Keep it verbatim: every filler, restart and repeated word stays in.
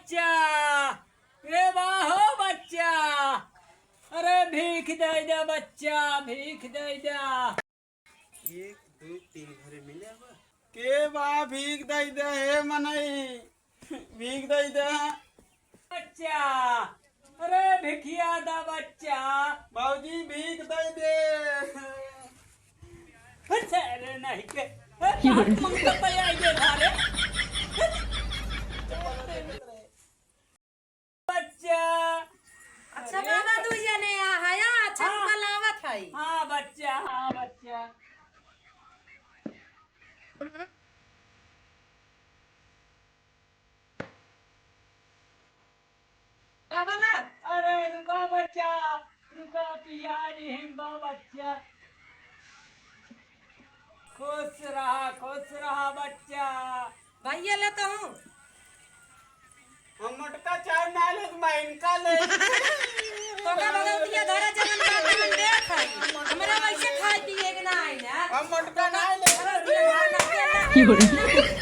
बच्चा, ए बा हो बच्चा, अरे भीख दइ द्या बच्चा, भीख दइ द्या। एक, दो, तीन घरे मिले बा। के बा भीख दइ द्या, हे मनई, भीख दइ द्या। बच्चा, अरे भिखिया द्या बच्चा। बाबूजी भीख दइ द्या। अच्छा, अरे नहीं के, अरे, कहाँ तुम तो पै आइगे सारे। बच्चा। अच्छा अरे बाबा, तू ये ने आ, हया, अच्छा हाँ। रुका लावत है। हाँ बच्चा, हाँ बच्चा। अरे रुका बच्चा, रुका पिया रे हिम्बा बच्चा। खुश रहा, खुश रहा बच्चा। भैया ले तो हूँ। हम मोटका चाय ना ले, मैं इनका ले। तो का भगवतिया धरा जवन बात में देख है। हमरा वैसे खाए पिए के ना है ना। हम मोटका ना ले। भगवतिया धरा ना पिए ना।